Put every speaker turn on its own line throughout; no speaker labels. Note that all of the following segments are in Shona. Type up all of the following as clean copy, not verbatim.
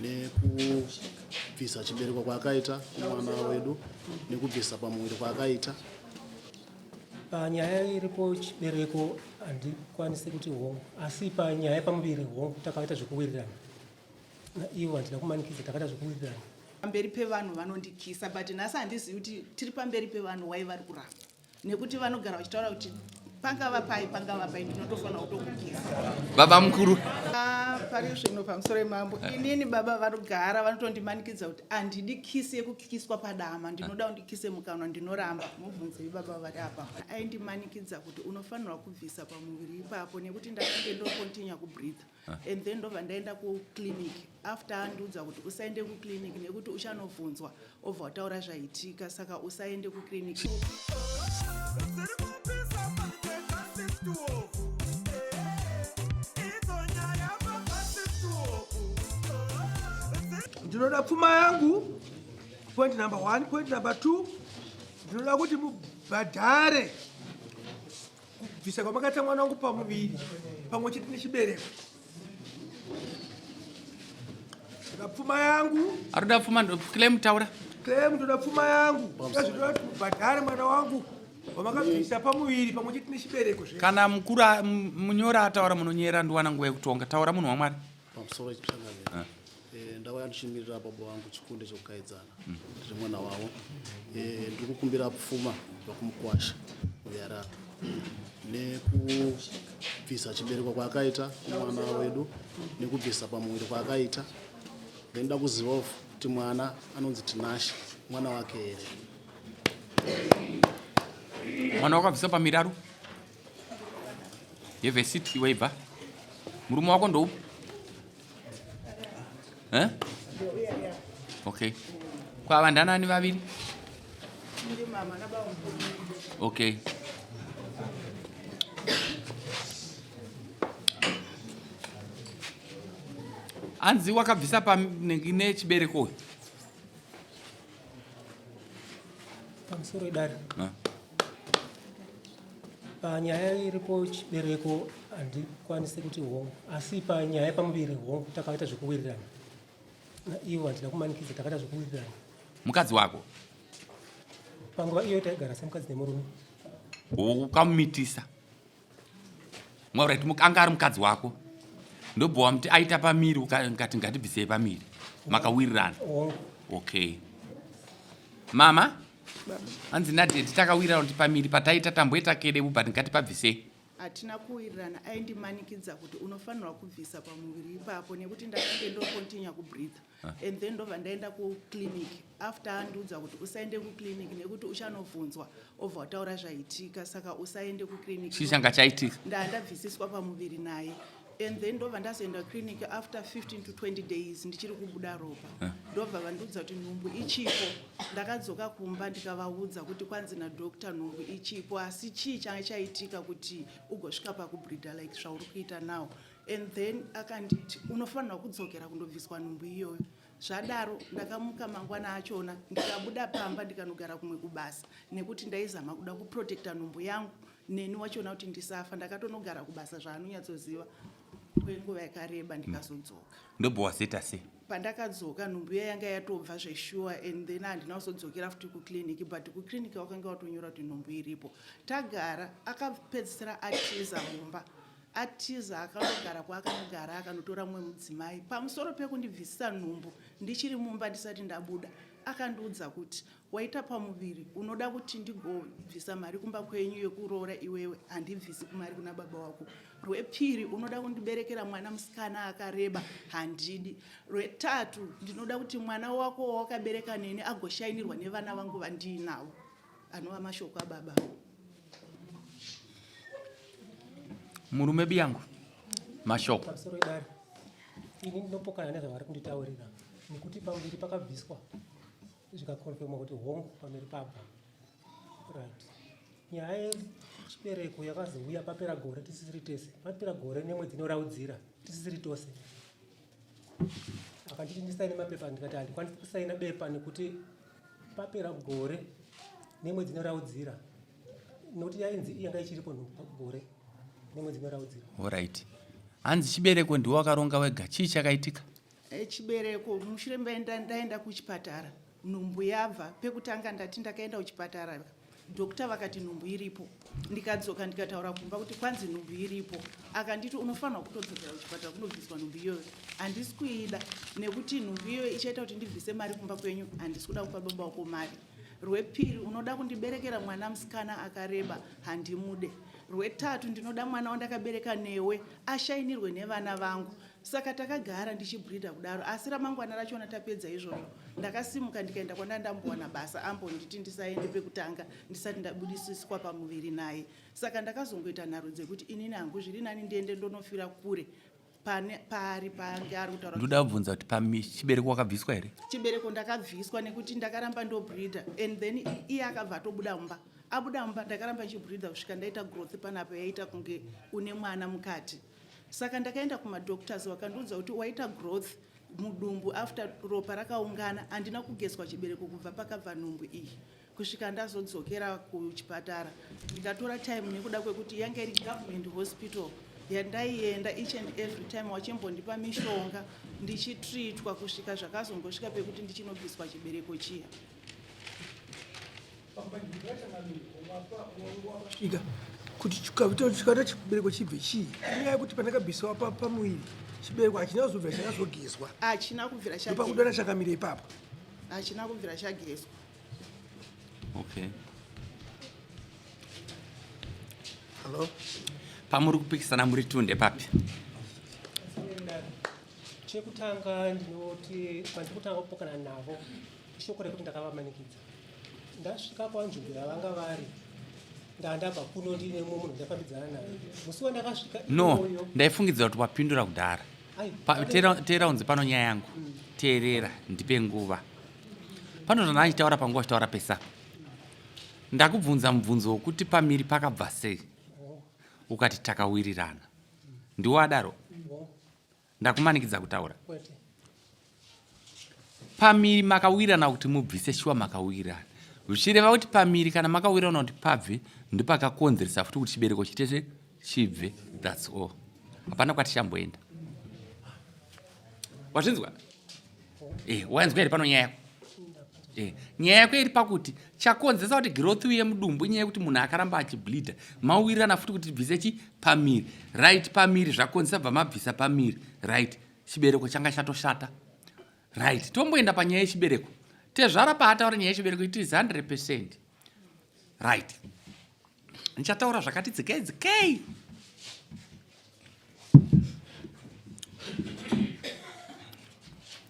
Nekubvisa chibereko kwaakaita kumwana wedu nekubvisa pamuviri kwaakaita.
Panyaya iripo chibereko handikwanisi kuti hongu, asi panyaya yepamuviri hongu takaita zvekuwirirana naivo, handina kumanikidza, takaita zvekuwirirana.
Pamberi pevanhu vanondikisa but nhasi handizivi kuti tiri pamberi pevanhu wai vari kuramba nekuti vanogara vachitaura kuti pangava pai pangava pai ndinotofanira kutokukisa.
Baba mukuru.
Ah, pari zvino pamusoro yemambo inini baba vanogara vanotondimanikidza kuti handidi kisi yekukiswa padama ndinoda undikise mukanwa ndinoramba. Mubvunzei baba vari apa. Aindimanikidza kuti unofanirwa kubvisa pamuviri ipapo nekuti ndakange ndokontinya kubreatha and then ndobva ndaenda kuclinic after andiudza kuti usaende kuclinic nekuti uchanovhunzwa obva wataura zvaitika saka usaende kuclinic.
Ndinoda pfuma yangu, point number one. Point number two, ndinoda kuti mubhadhare kubvisa kwamakaita mwana wangu pamuviri pamwe chete nechibereko. Ndoda pfuma yangu.
Arikuda pfuma, claim taura.
Claim, ndoda pfuma yangu. Zvinoda kuti mubhadhare mwana wangu wamakabvisa pamuviri pamwe chete nechibereko zve.
Kana mukuru munyora ataura munonyera ndiwana nguva yekutonga. Taura munhu waMwari.
Pamusoro pechangamire. Ndauya ndichimirira baba vangu Chikunde chekukaidzana. Ndiri mwana wavo. Ndiri kukumbira pfuma kubva kumukwasha uyo nekubvisa chibereko kwaakaita kumwana wedu nekubvisa pamuviri kwaakaita. Then ndoda kuzivawo kuti mwana anonzi Tinashe mwana wake here.
Mwana wakabvisa pamiraru yevhesiti iwe ibva murume wako ndoupi? Eh? Okay. Kwava ndanani vaviri? Okay. Anzi wakabvisa pa nechibereko uyu.
Pamusoro idare. Panyaya iripo chibereko handikwanisi kuti hongu, asi panyaya yepamuviri hongu takaita zvekuwirirana naivo, handina kumanikidza, takaita zvekuwirirana.
Mukadzi wako
panguva iyo taigara semukadzi nemurume.
Ukamumitisa Alright, anga ari mukadzi wako ndobva wamuti aita pamiri ukati ngatibvisei pamiri makawirirana. Okay mama hanzi nadhedhi takawirirana kuti pamiri pataita tamboita kedebu but ngatipabvisei.
Hatina kuwirirana aindimanikidza kuti unofanirwa kubvisa pamuviri ipapo nekuti ndakange ndokontinya kubreatha and then ndobva ndaenda kuclinic after andiudza kuti usaende kuclinic nekuti uchanovhunzwa obva wataura zvaitika saka usaende kuclinic.
Chii changa chaitika?
Ndandabvisiswa pamuviri naye and then ndobva ndazoenda kuclinic after 15 to 20 days ndichiri kubuda ropa ndobva vandiudza kuti nhumbu ichipo. Ndakadzoka kumba ndikavaudza kuti kwanzi nadoctor nhumbu ichipo asi chii changa chaitika kuti ugosvika pakubreeder like zvauri kuita now. And then akanditi unofanirwa kudzokera kundobviswa nhumbu iyoyo. Zvadaro ndakamuka mangwana achona ndikabuda pamba ndikanogara kumwe kubasa nekuti ndaizama kuda kuprotecta nhumbu yangu neni wachona kuti ndisafa. Ndakatonogara kubasa zvaanonyatsoziva kwenguva yakareba ndikazodzoka.
Ndobva wazoita sei?
Pandakadzoka nhumbu iya yanga yatobva zveshuwa and then handina kuzodzokera futi kuclinic but kuclinic wakanga watonyora kuti nhumbu iripo. Tagara akapedzisira atiza mumba. Atiza akanogara kwaakanogara akanotora mumwe mudzimai. Pamusoro pekundibvisisa nhumbu ndichiri mumba ndisati ndabuda, akandiudza kuti, Waita pamuviri, unoda kuti ndigobvisa mari kumba kwenyu yekuroora iwewe? Handibvisi mari kuna baba wako. Rwepiri, unoda kundiberekera mwana musikana akareba? Handidi. Rwetatu, ndinoda kuti mwana wako wawakabereka neni agoshainirwa nevana vangu vandiinavo. Anova mashoko ababa.
Murume biyangu mashoko.
Pamusoro idare. Ini ndinopokana nezvavari kunditaurira nekuti pamuviri pakabviswa zvikakonfirmwa kuti hongu pamuviri pabva. Right. Nyaya yechibereko yakazouya papera gore tisisiri tese. Papera gore nemwedzi inoraudzira tisisiri tose. Akanditi ndisaine mapepa ndikati handikwanisi kusaina bepa nekuti papera gore nemwedzi inoraudzira nokuti yainzi yanga ichiripo gore nemwedzi inoraudzira.
Alright. Hanzi chibereko ndiwe wakaronga wega chii chakaitika?
Eh, chibereko mushure ndaenda kuchipatara nhumbu yabva pekutanga ndati ndakaenda kuchipatara doctor vakati nhumbu iripo ndikadzoka ndikataura kumba kuti kwanzi nhumbu iripo akanditi unofanirwa kutodzokera kuchipatara kunobviswa nhumbu iyoyo handisi kuida nekuti nhumbu iyoyo ichaita kuti ndibvise mari kumba kwenyu handisi kuda kupa baba wako mari rwepiri unoda kundiberekera mwana musikana akareba handimude rwetatu ndinoda mwana wandakabereka newe ashainirwe nevana vangu Saka takagara ndichibreeder kudaro asi ramangwana rachona tapedza izvozvo ndakasimuka ndikaenda kwandandambowana basa ambonditi ndisaende pekutanga ndisati ndabudisiswa pamuviri naye saka ndakazongoita nharo dzekuti inini hangu zviri nani ndiende ndonofira kure pane paari paange ari kutaura
ndoda kubvunza kuti pamichibereko wakabviswa here
chibereko ndakabviswa nekuti ndakaramba ndobreeder and then iye akabva atobuda mumba abuda mumba ndakaramba ndichibreeder kusvika ndaita growth panapa yaita kunge une mwana mukati Saka ndakaenda kumadoctors vakandiudza kuti waita growth mudumbu after ropa rakaungana handina kugezwa chibereko kubva pakabva nhumbu iyi kusvika ndazodzokera kuchipatara ndikatora time nekuda kwekuti yanga iri government hospital yandaienda each and every time wachimbondipa mishonga ndichitreatwa kusvika zvakazongosvika pekuti ndichinobviswa chibereko chiya
Svika kuti chikata chibereko chibve chii inyaya yekuti pandakabvisiwa pamuviri chibereko hachina kuzobvira chakazogezwa
hachina kubvira
ndopakudana chakamira ipapo
hachina kubvira chagezwa
okay
hallo
pamuri kupikisana muri tunde papi
Chekutanga ndinoti pandiri kutanga kupokana navo ishoko rekuti ndakavamanikidza. Ndasvika panzvimbo yavanga vari ndandabva kuno ndine mumwe munhu ndafambidzana naye. Musi wandakasvika
no ndaifungidzira kuti wapindura kudhara. Teera unzi pano nyaya yangu. Mm. Teerera ndipe nguva. Pano zvandachitaura panguva chitaura pesa. Ndakubvunza mubvunzo wokuti pamiri pakabva sei? Oh. Ukati takawirirana. Ndiwo adaro? Oh. Ndakumanikidza kutaura.
Kwete.
Pamiri makawirirana kuti mubvise shuwa makawirirana. Zvichireva kuti pamiri kana makawirirana kuti pabve ndopakakonzeresa futi kuti chibereko chitese chibve. That's all. Hapana kwatichamboenda. Wazvinzwa? Eh, wanzwa here pano nyaya yako? Eh, nyaya yako iri pakuti chakonzesa kuti growth yemudumbu inyaya yekuti munhu akaramba achibleeda mawirirana futi kuti tibvise chi pamiri right pamiri zvakonzesa bva mabvisa pamiri right chibereko changa chatoshata right tomboenda panyaya yechibereko tezvara paataura nyaya yechibereko it is 100 percent right ndichataura zvakati dzikei dzikei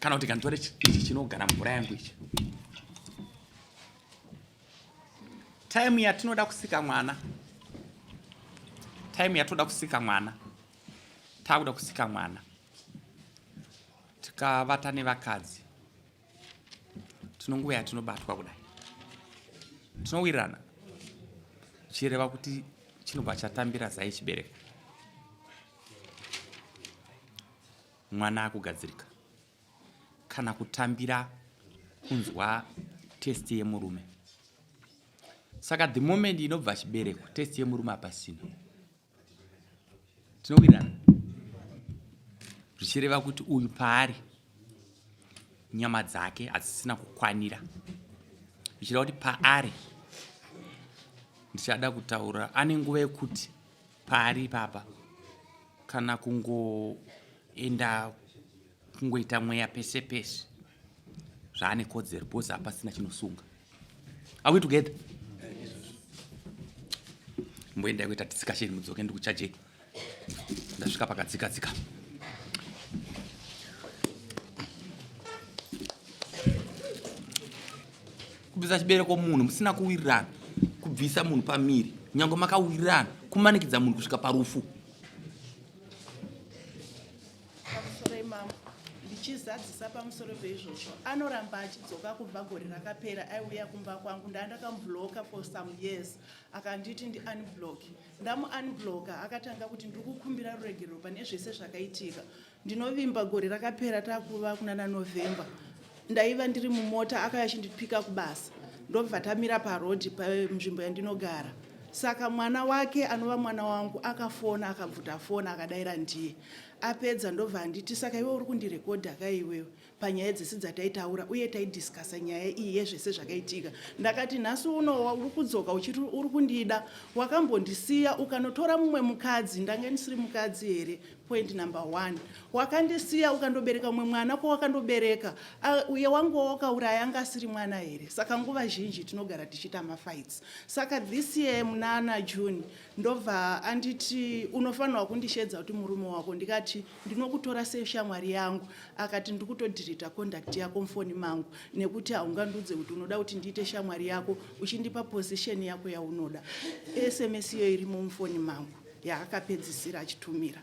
kana kuti kanditore ichi chinogara mvura yangu ichi time yatinoda kusika mwana time yatinoda kusika mwana takuda kusika mwana tikavata nevakadzi tinonguva yatinobatwa kudai tinowirirana chireva kuti chinobva chatambira zai chibereko mwana akugadzirika kana kutambira kunzwa test yemurume saka the moment inobva chibereko test yemurume hapasina tinowirirana zvichireva kuti uyu paari nyama dzake hadzisina kukwanira zvichireva kuti paari ndichada kutaura ane nguva yekuti paari ipapa kana kungoenda kungoita mweya pese pese zvaane kodzero because hapasina chinosunga are we together mboendai kuita discussion mudzoke ndikuchajei ndasvika pakadzika dzika kubvisa chibereko munhu musina kuwirirana kubvisa munhu pamiri nyange makawirirana kumanikidza munhu kusvika parufu
Pamusoro imambo ndichizadzisa pamusoro peizvozvo anoramba achidzoka kubva gore rakapera aiuya kumba kwangu ndandakamubloka for some years akanditi ndi unblock ndamuunblocka akatanga kuti ndiri kukumbira ruregerero pane zvese zvakaitika ndinovimba gore rakapera takuva kunana november ndaiva ndiri mumota akauya achindipika kubasa ndobva tamira paroad panzvimbo yandinogara saka mwana wake anova mwana wangu akafona akabvuta fona akadaira ndiye Apedza ndobva anditi saka iwe uri kundirekodha ka iwewe panyaya dzese dzataitaura uye taidiscasa nyaya iyi yezvese zvakaitika. Ndakati nhasi uno uri kudzoka uchiti uri kundida wakambondisiya ukanotora mumwe mukadzi ndanga ndisiri mukadzi here point number one wakandisiya ukandobereka mumwe mwana kwawakandobereka uye wangu wawakauraya anga asiri mwana here saka nguva zhinji tinogara tichiita mafights saka this year munana june ndobva anditi unofanirwa kundishedza kuti murume wako ndikati ndinokutora seshamwari yangu akati ndiri kutodhirita conduct yako mufoni mangu nekuti haungandudze kuti unoda kuti ndiite shamwari yako uchindipa position yako yaunoda sms iyo irimo mufoni mangu yaakapedzisira achitumira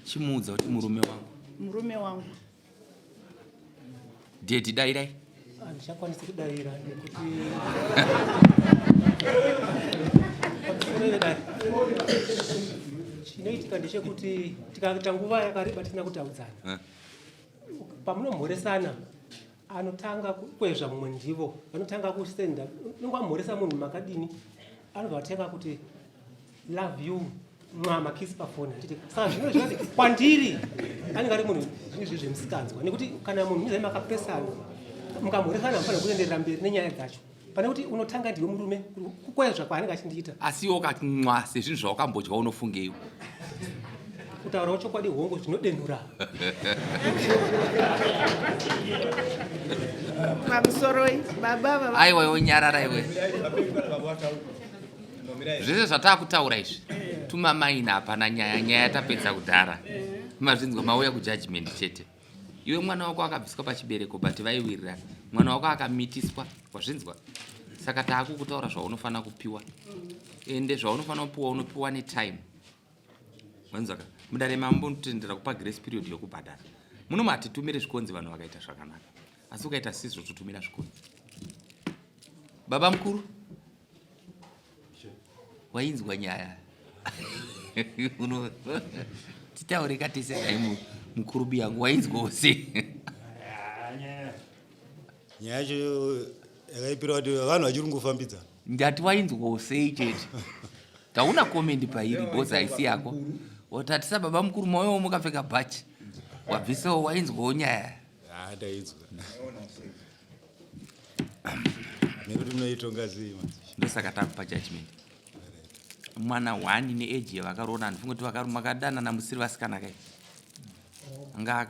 Chimuudza kuti murume wangu.
Murume wangu.
Daddy dairai.
Handichakwanisi kudaira nekuti chinoitika ndechekuti tikaita nguva yakareba tisina kutaudzana eh. Pamunomhoresana anotanga kukwezva mumwe ndivo vanotanga kusenda unongwamhoresa munhu makadini anobva atenga kuti love you mwa makisi pafoni handiti saka zvino zvinati kwandiri anenge ari munhu zvinhu zvi zvemusikanzwa nekuti kana munhu mizai makapesana mukamhoresana mufanira kuenderera mberi nenyaya dzacho pane kuti unotanga ndiwe murume kukwezva kwaanenge achindiita
asi iwe ukati mwa sezvinhu zvawakambodya unofungeiwo
kutaurawo chokwadi hongu zvinodenhura
pamusoroi baba vava
aiwa iwe nyarara iwe zvese zvatakutaura izvi tumamaina hapana nyaya nyaya tapedza kudhara mazvinzwa mauya kujudgment chete iwe mwana wako akabviswa pachibereko but vaiwirirana mwana wako akamitiswa wazvinzwa saka taakukutaura zvaunofanira kupiwa ende zvaunofanira kupiwa unopiwa netime wanzwaka mudare mambo ndotendera kupa grace period yokubhadhara muno matitumire zvikonzi vanhu vakaita zvakanaka asi ukaita sizvo totumira zvikonzi baba mukuru wainzwa nyaya titaure katese dai mukuru biyangu wainzwawo sei
nyaya yacho yakaipira kuti vanhu vachiri kungofambidzana
ndati wainzwawo sei chete tauna komendi pairi bhozi haisi yako watatisa baba mukuru moyowo mukapfeka bhachi wabvisawo wainzwawo nyaya
Ah, ndainzwa nekuti munoitonga sei madzishe
ndosaka takupa judgment mwana one neeji yavakaroona handifunge kuti makadanana musiri vasikana kai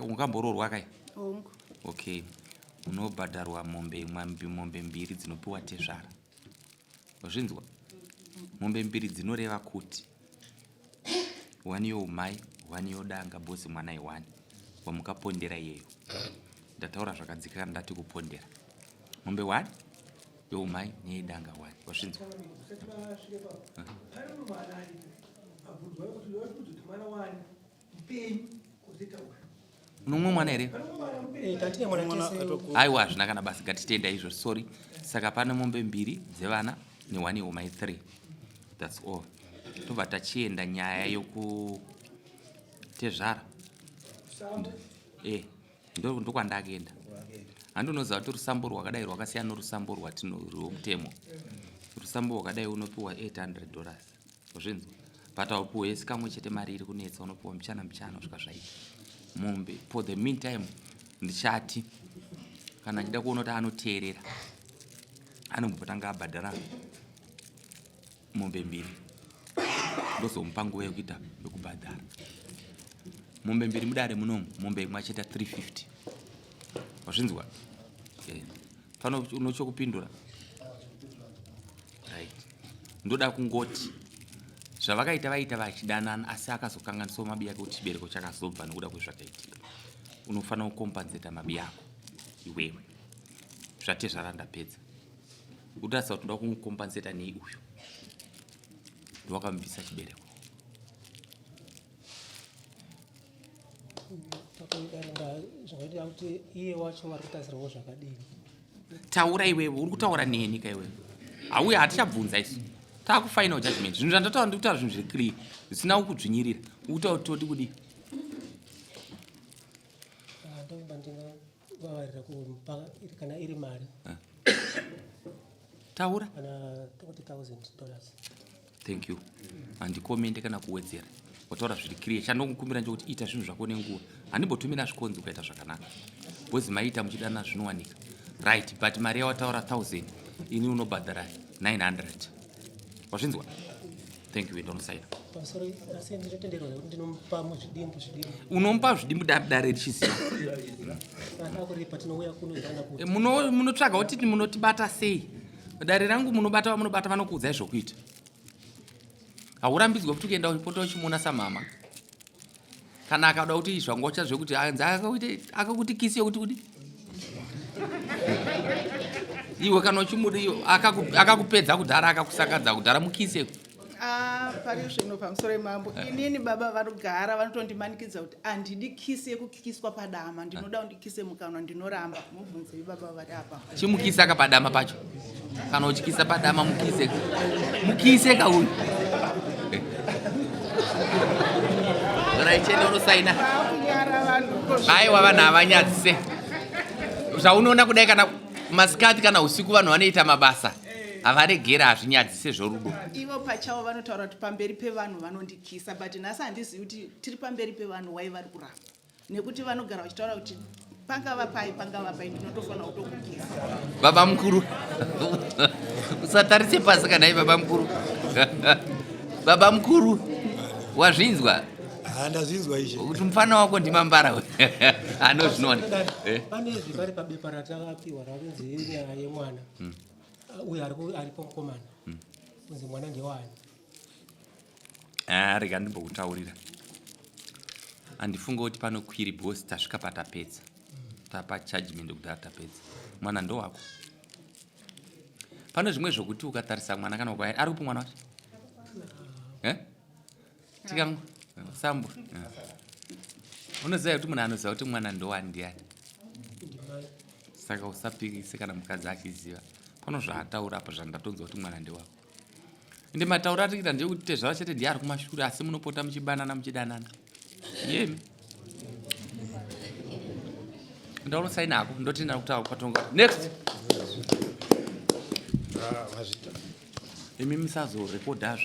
ungamboroorwa kai
hongu
okay unobhadharwa mombe mombe mbiri dzinopiwa tezvara wazvinzwa mombe mbiri dzinoreva kuti one youmai one yodanga bhosi mwana iwani wamukapondera iyeyo ndataura zvakadzikana ndati kupondera mombe one youmai neyedanga one wazvinzwa
pane mwana ari abvunzwa kuti kuti mwana wani mupenyu kuzoita uyu
unomwe mwana here
pane mwana mupenyu
Eh, tatine mwana tese
aiwa hazvina kana basa ngatitenda izvo sorry saka pane mombe mbiri dzevana neone yeumai 3 thats all tobva tachienda nyaya yoku tezvara e ndokwandakaenda handi unoziva kuti rusambo rwakadai rwakasiyana norusambo rwatino rwomutemo rusambo rwakadai unopiwa 800 dollars uzvinzwa but haupiwe yese kamwe chete mari iri kunetsa unopiwa muchana muchana kusvika zvaita mombe for the meantime ndichati kana achida kuona kuti anoteerera anombotanga abhadhara mombe mbiri ndozomupa nguva yekuita yekubhadhara mombe mbiri mudare munomu mombe imwe achiita 350 wazvinzwa Eh. pano unochokupindura right ndoda kungoti zvavakaita vaita vachidanana asi akazokanganisawo mabi ake kuti chibereko chakazobva nokuda kwezvakaitika unofanira kukompanseta mabi ako iwewe zvatezvara ndapedza utarisa kuti unoda kumukompanseta nei uyu ndowakamubvisa chibereko
Takudaringa zvingaita kuti iye wacho vari kutarisirwawo zvakadini
taura iwewe uri kutaura neni ka iwewe hauya hatichabvunza isu taakufinal judgment zvinhu zvandataura ndikutaura zvinhu zviri clear zvisina kukudzvinyirira ukutaura kuti todi kudii
Ah, ndovimba ndingavavarira kumupa kana iri mari
taura
kana 30000 dollars
thank you handikomente kana kuwedzera Wataura zviri clear. Chandongokumbira ndechekuti ita zvinhu zvako nenguva. Handimbotumira zvikonzi ukaita zvakanaka. Because maita muchidana zvinowanika. Right, but mari yawataura 1000 ini unobhadhara 900. Wazvinzwa? Thank you, ndonosaina.
Pamusoro asi ndinotenderwa kuti ndinomupa muzvidimbu zvidimbu.
Unomupa zvidimbu dare richiziva.
Kana kuripa tinouya kuno kana kuti.
Eh, munotsvaga kuti munotibata sei? Dare rangu munobata vamunobata vanokuudzai zvokuita. Haurambidzwe futi kuenda uchipota uchimuona samama. Kana akada kuti zvangocha zvekuti anzi akakuti kisi yokuti kudi iwe kana uchimuda akakupedza kudhara akakusakadza kudhara mukise.
Ah, pari zvino pamusoro yemambo eh. Inini baba vanogara vanotondimanikidza kuti handidi kisi yekukiswa padama, ndinoda undikise mukanwa, ndinoramba. Mubvunzei baba vari apa.
Chimukisa ka padama pacho. Kana uchikisa padama mukise. Mukise ka uyu. Right, chende unosaina. Aiwa vanhu havanyadzise. Zvaunoona kudai kana masikati kana usiku vanhu vanoita mabasa. Havaregeri hazvinyadzise zvorudo.
Ivo pachavo vanotaura kuti pamberi pevanhu vanondikisa but nhasi handizivi kuti tiri pamberi pevanhu wai vari kuramba. Nekuti vanogara vachitaura kuti pangava pai pangava pai ndinotofanira kutokugeza.
Baba mukuru usatarise pasi kana baba mukuru. Baba mukuru wazvinzwa?
Ah, ndazvinzwa izvi.
Kuti mufana wako ndimambara anozvinoona.
Eh. Pane zvekare pabepa ratakapiwa rakunzi nyaya yemwana. Hmm. Uyo aripo mukomana. Hmm. Kunzi mwana ndewani.
Ah, rega ndimbokutaurira. Handifunge kuti panokwiri because tasvika patapedza. Tapa judgment kudhara tapedza. Mwana ndowako. Pane zvimwe zvokuti ukatarisa mwana kana uka ari kupi mwana wacho? Eh? Tikangu sambo. Eh. Unoziva kuti munhu anoziva kuti mwana ndowani ndiani? Saka usapikise kana mukadzi achiziva. Pano zvaataura apa zvandatonzwa kuti mwana ndewako. Ende matauro atiri kuita ndeyekuti tezvara chete ndiye ari kumashure asi munopota muchibanana muchidanana. Yemi. Ndaunosaina hako ndotenda kutaura kwatonga. Next.
Ah, mazvita.
Imi musazorekodhazve.